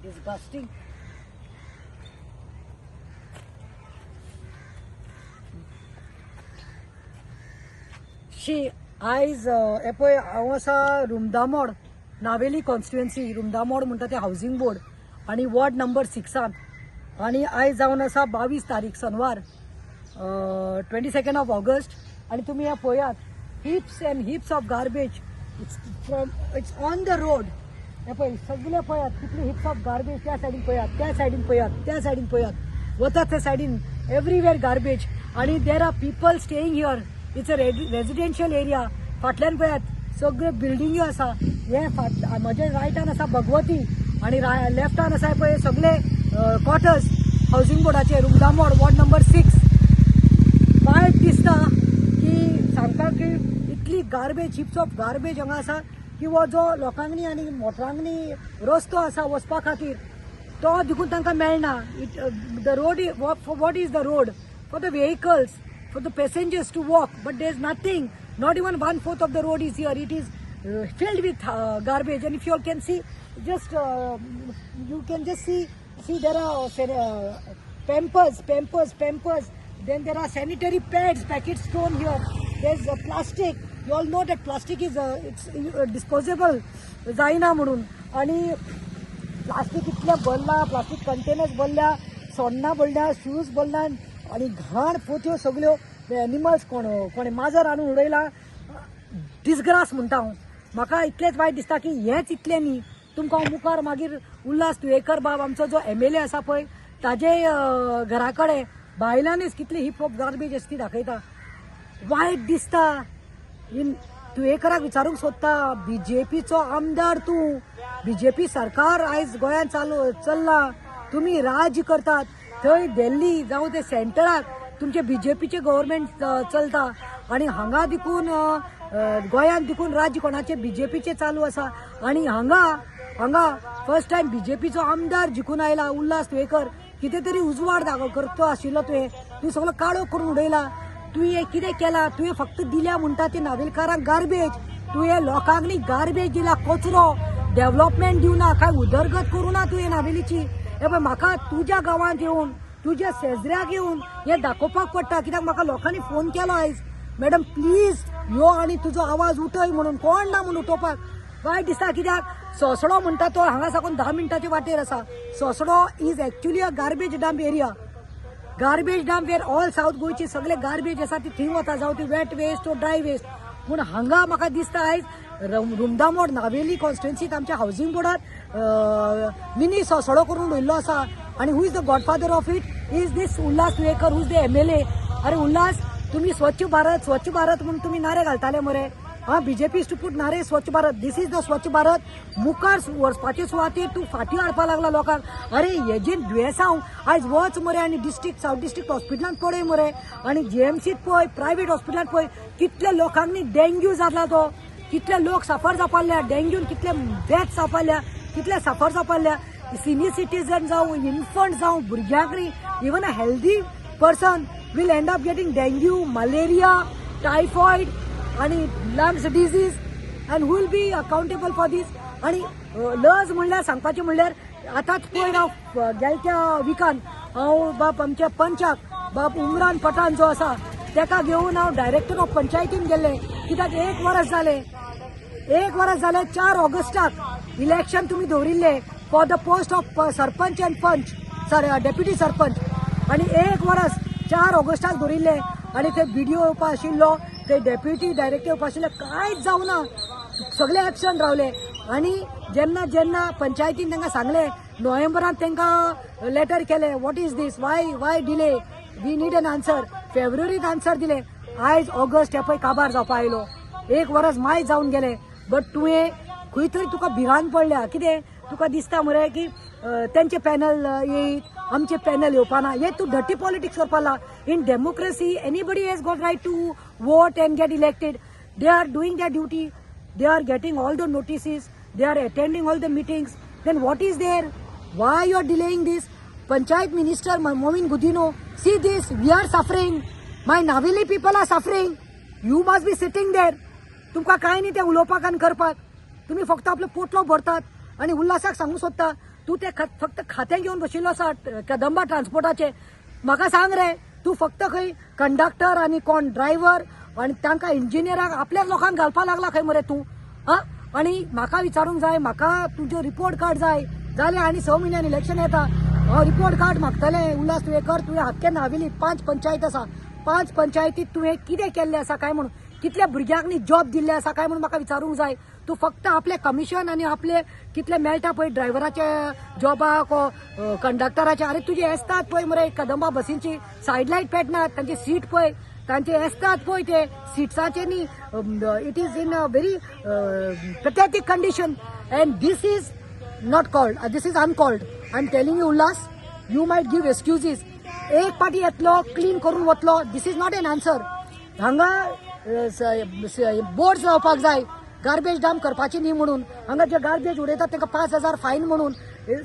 Disgusting. शी. आयज हें पळय, हांव आसा रुमदामोड, नावेली कॉन्स्टिट्युएन्सी, रुमदामोड म्हणटा तें हावजींग बोर्ड आनी वॉर्ड नंबर 6. आनी आयज जावन आसा 22 तारीख, शनवार, 22nd of August. आनी तुमी हें पळयात, heaps and heaps of garbage. It's on the road. हे पळय, सगळे पळयात कितले हिप्स ऑफ गार्बेज. त्या सायडीन पळयात, त्या सायडीन पळयात, त्या सायडीन पळयात, वता त्या सायडीन एवरीवेर गार्बेज. आणि there are people staying here. It's a residential area. फाटल्यान पळयात, सगळे बिल्डिंग्यो आसा. हे फाट म्हज्या रायटान आसा भगवती आणि लेफ्टान आसा पळय सगळे क्वॉर्टर्स हावजींग बोर्डाचे, रुमदामोड, वॉर्ड नंबर 6. वायट दिसता की सांगपाक की इतली गार्बेज, हिप्स ऑफ गार्बेज हांगा आसा की हो जो लोकांनी आनी मोटरांनी रस्तो आसा वचपा खातीर, तो देखून तांकां मेळना. It the road, what is the road? For the vehicles, for the passengers to walk, but there is nothing. Not even one fourth of the road is here. It is filled with garbage. And if you all can see, just you can just see, there are Pampers, Pampers, Pampers. Then there are sanitary pads packets thrown here. There's plastic. You all know that plastic is it's disposable जायना म्हणून. आणि plastic इतलें भरलां, plastic containers भरल्या, सोण्णां भरल्या, shoes भरला आणि घाण पोत्यो सगळ्यो. एनिमल्स, कोण कोणे माजर हाडून उडयला. डिसग्रास म्हणटा हांव. म्हाका इतलेंच वायट दिसता की हेंच इतलें न्ही, तुमकां हांव मुखार मागीर उल्हास तुयेकर बाब, आमचो जो एमएलए आसा पळय, ताजे घरा कडेन बायलांनीच कितली हिप ऑफ गार्बेज आसा ती दाखयता. वायट दिसता. इन तुयेकराक विचारूंक सोदता, बीजेपीचो आमदार तूं, बीजेपी सरकार आयज गोंयांत चालू चल्लां, तुमी राज्य करतात थंय दिल्ली जावं ते सेंटराक तुमचे बीजेपीचे गव्हर्मेंट चलता आणि हांगा देखून गोंयांत देखून राज्य कोणाचे? बीजेपीचे चालू आसा. आणि हांगा फर्स्ट टायम बीजेपीचो आमदार जिखून आयला, उल्हास तुयेकर. कितें तरी उजवाड दाखव करतो आशिल्लो तुवें, तुवें सगळो काळोख करून उडयला. तुवें कितें केलां? तुवें फक्त दिल्या म्हणटा ते नावेलकारांक गार्बेज. तुवें लोकांक न्ही गार्बेज दिला, कचरो. डेव्हलपमेंट दिवना, काय उदरगत करूं ना तुवें नावेलीची. हे पळय, म्हाका तुज्या गांवांत येवन, तुज्या शेजऱ्याक येवन हें दाखोवपाक पडटा, कित्याक म्हाका लोकांनी फोन केलो आयज, "मॅडम, प्लीज यो आनी तुजो आवाज उठय" म्हणून. कोण ना म्हणून उठोवपाक. वायट दिसता, कित्याक सोसडो म्हणटा तो हांगा साकून 10 मिनटाचे वाटेर आसा. Sosdo is actually a garbage dump area, garbage dump where all South गोंयची सगळे गार्बेज आसा ती थंय वता, जावं ती वेट वेस्ट वो ड्राय वेस्ट. पूण हांगा म्हाका दिसता आयज रुमदामोड नावेली कॉन्स्टिट्युएन्सीत आमच्या हावजींग बोर्डात मिनी सोसडो करून उडयल्लो आसा. आनी who is the godfather of it? Is this Ulhas Tuyenkar, who is the MLA. अरे उल्हास, तुम्ही स्वच्छ भारत, स्वच्छ भारत म्हणून तुम्ही नारे घालताले मरे. हा, बीजेपी टू पुट नारे स्वच्छ भारत. This is the स्वच्छ भारत? मुखार वचपाचे सुवातेर तूं फाटीं हाडपा लागला लोकांक. अरे, हेजे दुयेंसां आयज वच मरे आनी डिस्ट्रिक्ट, सावथ डिस्ट्रिक्ट हॉस्पिटलांत पळय मरे आनी जीएमसीत पळय, प्रायवेट हॉस्पिटलांत पळय, कितले लोकांनी डेंग्यू जातला तो, कितले लोक सफर जावपाल्या डेंग्यून, कितले डेथ जावपाल्या, कितले सफर जावपाल्या. सिनियर सिटीजन जावं, इन्फंट जावं, भुरग्यांक न्ही, even a healthy person will end up getting dengue, malaria, typhoid आणि lungs disease. And who will be accountable for this? आणि लज म्हणल्यार, सांगपाचें म्हणल्यार, आतांच पळय, हांव गेलत्या विकान हांव बाब आमच्या पंचाक, बाब उमरान पठाण जो आसा, तेका घेवन हांव डायरेक्टर ऑफ पंचायतीन गेल्ले, कित्याक एक वर्स जालें, एक वर्स जालें, 4 ऑगस्टाक इलेक्शन तुमी दवरिल्ले for the post of sarpanch and panch, sorry, deputy sarpanch. आणि एक वर्स, 4 ऑगस्टाक दवरिल्ले आणि ते बीडीओ येवपा आशिल्लो, ते डेप्युटी डायरेक्टर येवपा आशिल्ले, कांयच जावना, सगळे ऍबसंट रावले. आणि जेन्ना जेन्ना पंचायतीन तांकां सांगले, नोव्हेंबरात तांकां लेटर केले, "What is this? Why delay? We need an answer." फेब्रुवारीत आन्सर दिले. आयज ऑगस्ट हे पळय काबार जावपा आयलो. एक वर्स माय जावन गेले. बट तुवें खंय तरी तुका भिरांत पडल्या. कितें तुका दिसता मरे की तेंचे पॅनल येयत, आमचे पॅनल येवपाना? हे तूं डर्टी पॉलिटिक्स करपा लागला. In democracy, anybody has got right to vote and get elected. They are doing their duty. They are getting all the notices, they are attending all the meetings. Then what is there? Why you are delaying this? Panchayat Minister Mauvin Godinho, see this. We are suffering. My Naveli people are suffering. You must be sitting there. तुमकां कांय न्ही तें उलोवपाक आनी करपाक. तुमी फक्त आपलो पोटलो भरतात. आनी उल्हासाक सांगूंक सोदता, तूं ते फक्त खातें घेवन बशिल्लो आसा कदंबा ट्रान्सपोर्टाचें. म्हाका सांग रे, तूं फक्त खंय कंडक्टर आनी कोण ड्रायव्हर आनी तांकां इंजिनियराक आपल्याच लोकांक घालपाक लागला खंय मरे तूं. आं, आनी म्हाका विचारूंक जाय, म्हाका तुजें रिपोर्ट कार्ड जाय जालें. आनी 6 म्हयन्यान इलेक्शन येता, हांव रिपोर्ट कार्ड मागतलें. उल्हास तुवेकर, तुवें आख्खे नावेली 5 पंचायत आसा, 5 पंचायतीत तुवें कितें केल्लें आसा काय म्हणून, कितल्या भुरग्यांक न्ही जॉब दिल्ले आसा काय म्हणून म्हाका विचारूंक जाय. तूं फक्त आपलें कमिशन आनी आपले कितले मेळटा पळय ड्रायव्हराचे जॉबाक कंडक्टराचे. अरे तुजे एसतात पळय मरे कदंबा बसींची सायड लायट पेटनात, तांची सीट पळय, तांचे एसतात पळय ते सिट्साचे न्ही, it is in a very pathetic condition and this is not called, this is uncalled. I am telling you Ulhas, you might give excuses. एक पाटी येतलो क्लीन करून वतलो, this is not an answer. हांगा बोर्ड्स लावपाक जाय garbage dump करपाची न्ही म्हणून. हांगा जे गार्बेज उडयतात तांकां 5,000 फायन म्हणून.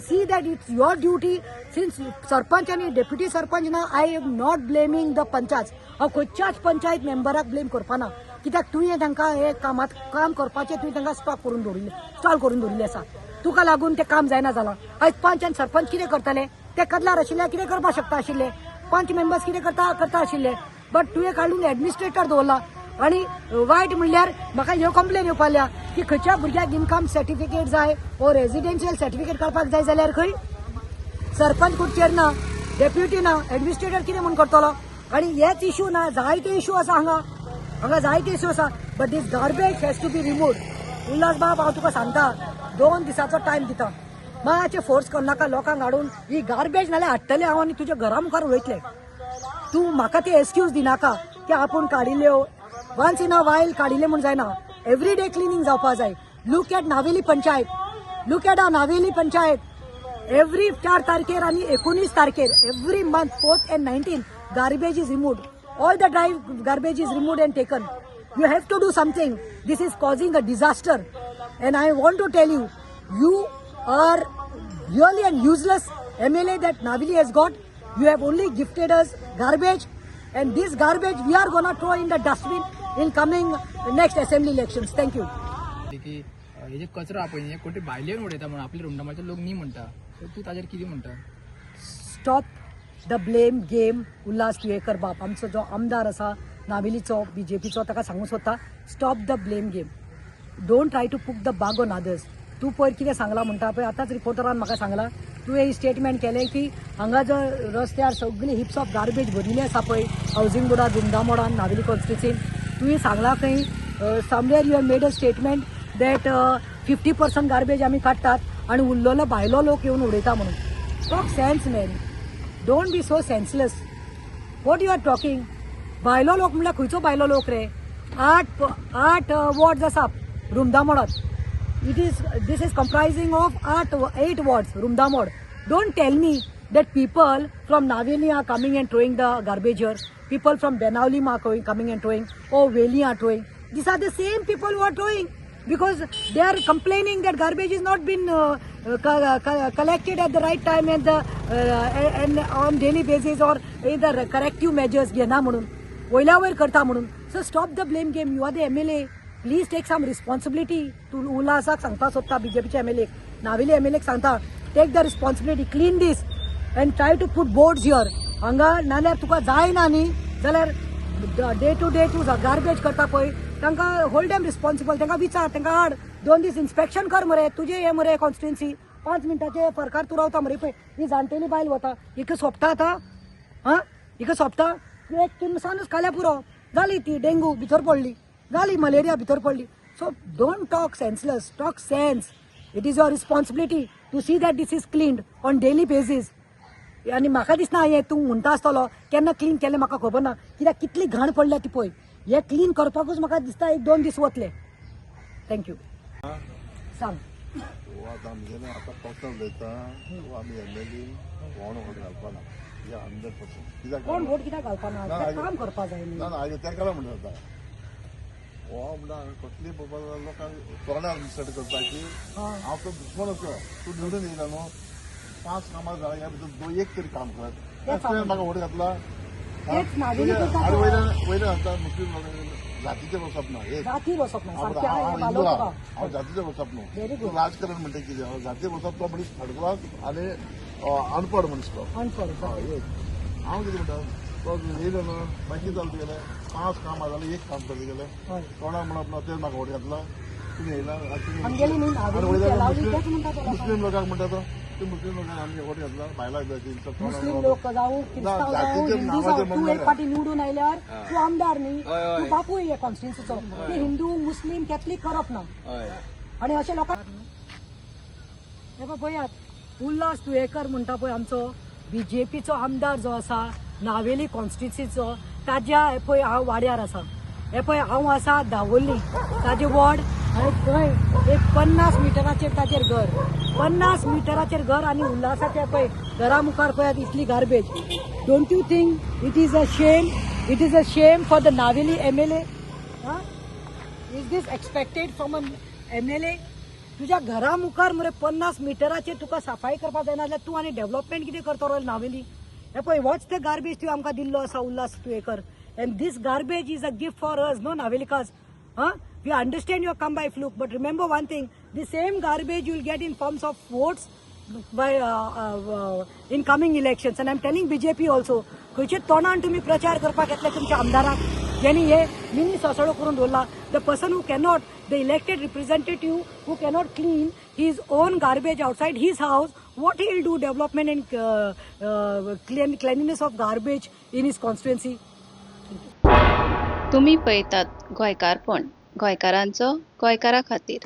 See that it's your duty since sarpanch आनी डेप्युटी सरपंच ना. I am not blaming the panchayat, हांव खंयच्याच पंचायत मेंबराक ब्लेम करपाना, कित्याक तुवें तांकां हे कामात काम करपाचें तुवें तांकां स्टॉप करून दवरिल्लें, स्टॉल करून दवरिल्लें आसा. तुका लागून तें काम जायना जालां. आयज पंच आनी सरपंच कितें करतले? ते कदलार आशिल्ले कितें करपाक शकता आशिल्ले? पंच मेंबर्स कितें करता करता आशिल्ले? बट तुवें काडून एडमिनिस्ट्रेटर दवरला. आनी वायट म्हणल्यार म्हाका ह्यो कंप्लेन येवपा लागल्या की खंयच्या भुरग्याक इनकम सर्टिफिकेट जाय वो रेजिडेन्शियल सर्टिफिकेट काडपाक जाय जाल्यार खंय सरपंच खुर्चेर ना, डेप्युटी ना, एडमिनिस्ट्रेटर कितें म्हूण करतलो? आनी हेच इशू ना, जायते इशू आसा हांगा, हांगा जायते इशू आसा. But these garbage has to be remove. Ulhas बाब, हांव तुका सांगता, 2 दिसाचो टायम दिता, मातशें फोर्स करनाका लोकांक हाडून ही गार्बेज, नाल्यार हाडटले हांव आनी तुज्या घरा मुखार उडयतले. तूं म्हाका ते एक्सक्यूज दिनाका की आपूण काडिल्ल्यो, वन्स इन अ वायल काडिल्ले म्हूण जायना. एवरी डे क्लिनींग जावपा जाय. Look at Navelim panchayat, look at a Navelim panchayat. Every 4 तारखेर आनी 19 तारखेर, every month 4th and 19 garbage is removed, all the dry garbage is removed and taken. You have to do something. This is causing a disaster and I want to tell you, you are really an useless MLA that Navelim has got. You have only gifted us garbage, and this garbage we are gonna throw in the dustbin in coming next assembly elections. Thank you. की हे जे कचरो हा पळय न्ही, कोण तरी भायले येवन उडयता म्हणून आपले रुमडामाचे लोक न्ही म्हणटा, सो तूं ताजेर कितें म्हणटा? Stop the blame game. Ulhas Tuyenkar बाब, आमचो जो आमदार आसा नावेलीचो बीजेपीचो, ताका सांगूंक सोदता, stop the blame game, don't try to put the bug on others. तूं पयर कितें सांगलां म्हणटा पळय, आतांच रिपोर्टरान म्हाका सांगलां, तुवें स्टेटमेंट केलें की हांगा जो रस्त्यार सगळी हिप्स ऑफ गार्बेज भरिल्ली आसा पळय हावजींग बोर्डार, रुमडामोडान, नावेली कॉन्स्टिट्युन्सीन, तुवें सांगलां खंय, somewhere you have made a statement that 50% garbage आमी काडटात आनी उरलेलो भायलो लोक येवन उडयता म्हणून. Talk sense man, don't be so senseless. What you are talking? भायलो लोक म्हणल्यार खंयचो भायलो लोक रे? आठ वॉर्ड्स आसा रुमदामोडात. It is this is comprising of 8, 8 wards Rumdamol. Don't tell me that people from Navelim are coming and throwing the garbage here, people from Benaulim are coming and throwing, or Veli are throwing. These are the same people who are throwing because they are complaining that garbage is not been collected at the right time and on daily basis or in the corrective measures घेना म्हणून, वयल्या वयर करता म्हणून. So stop the blame game. You are the MLA, please take some responsibility. तूं उल्हासाक सांगपा सोदता, बीजेपीच्या MLA, Navelim MLA सांगता, take the responsibility, clean this and try to put boards here हांगा. नाल्यार तुका जायना न्ही जाल्यार डे टू डे तूं गार्बेज करता पळय तांकां होल्ड देम रिस्पॉन्सिबल. तांकां विचार, तांकां हाड, 2 दीस इन्स्पेक्शन कर मरे. तुजें हें मरे कॉन्स्टिट्युन्सी, 5 मिनटाचे फरकार तूं रावता मरे. पळय ही जाणटेली बायल वता, हिका सोंपता आतां? आं, हिका सोंपता? एक तिनसानूच खाल्यार पुरो जाली ती, डेंगू भितर पडली, जाली मलेरिया भितर पडली. So don't talk senseless, talk sense. It is your responsibility to see that this is cleaned on daily basis. आनी म्हाका दिसना हें तूं म्हणटा आसतलो केन्ना क्लीन केलें म्हाका खबर ना, कित्याक कितली घाण पडल्या ती पळय. हें क्लीन करपाकूच म्हाका दिसता 1-2 दीस वतले. Thank you. सांग. हो आतां आमगेलें आतां पर्सनल उलयता. हो आमी एमएलए कोण वोट घालपाना हे 100%. कित्याक? कोण वोट कित्याक घालपाना? ना, तें काम करपा जाय न्ही. ना ना, आयज तेका म्हणटा आतां हो म्हणटा कसली पळोवपा लोकांक तोंडार इन्सल्ट करता की हांव तो दुश्मन असो. तूं निवडून येयला न्हू, 5 कामां जाल्या, ह्या भितर दोन एक तरी काम कर. तेच तुवें म्हाका वोट घातला. तेच नागरी करता. आनी वयल्यान वयल्यान घालता मुस्लीम लोकांक. जातीचेर वचप ना एक. जातीर वचप ना. हांव सारकें हांव हांवें हिंदू वालोर आहा. तुका. हांव जातीचेर वचप न्हू. Very good. तूं राजकारण म्हणटा कितें, हांव जातीचेर वचप, तो मनीस थर्ड क्लास आनी अनपड मनीस तो. अनपड. हय, एक हांव कितें म्हणटा, तो येयलो न्हू, मागीर कितें जालें तुगेलें? पांच कामां जालें, एक काम जालें तुगेलें. हय. कोणाक म्हणप ना, तें म्हाका वोट घातला, तुमी येयला आनी तुमी आमगेली न्ही आनी नावेली वयल्यान तेलावली मुस्लीम तेच म्हणटा ते लोकांक. मुस्लीम लोकांक म्हणटा तो, ते मुस्लीम लोकांक आमगे वोट घातला, बायलांक जाय ती, कोणाक मुस्लीम म्हणप लोक जावं, क्रिस्तांव ना, जावं, जातीचेर हिंदू नांवाचेर जावं, तूं म्हणूं एक नाका. फाटी निवडून आयल्यार तूं आमदार न्ही, हय, हय. तूं बापूय हे कॉन्स्टिट्युन्सीचो. ते हिंदू मुस्लीम कॅथलीक करप ना. आनी अशे लोकांक हे पळय, पळयात, उल्हास तुयेकर म्हणटा पळय, आमचो बीजेपीचो आमदार जो आसा नावेली कॉन्स्टिट्युन्सीचो, ताज्या हे पळय हांव वाड्यार आसा. हे पळय, हांव आसा दावोली ताजे वॉर्ड आनी थंय एक 50 मिटराचेर ताचेर घर, 50 मिटराचेर घर. आनी उल्हासाच्या पळय घरा मुखार पळयात इतली garbage. Don't you think it is a shame? It is a shame for the Navelim MLA. Is this expected from an MLA? तुज्या घरा मुखार मरे 50 मिटराचेर तुका सफाई करपाक जायना जाल्यार तूं आनी डेव्हलपमेंट कितें करतलो नावेली? हे पळय, वॉच the garbage. तुवें आमकां दिल्लो आसा Ulhas Tuyekar, and this garbage is a gift for us, no Navelikars. Huh? We understand you come by fluke, but remember one thing: the same garbage you will get in forms of votes by in coming elections. And I'm telling BJP also, खंयचे तोंडान तुमी प्रचार करपाक येतले तुमच्या आमदाराक, ज्यांनी हे mini सोसळो करून दवरला? The person who cannot, the elected representative who cannot clean his own garbage outside his house, what he will do development and cleanliness of garbage in his constituency? तुमी पळयतात गोंयकारपण, गोंयकारांचो गोंयकारा खातीर.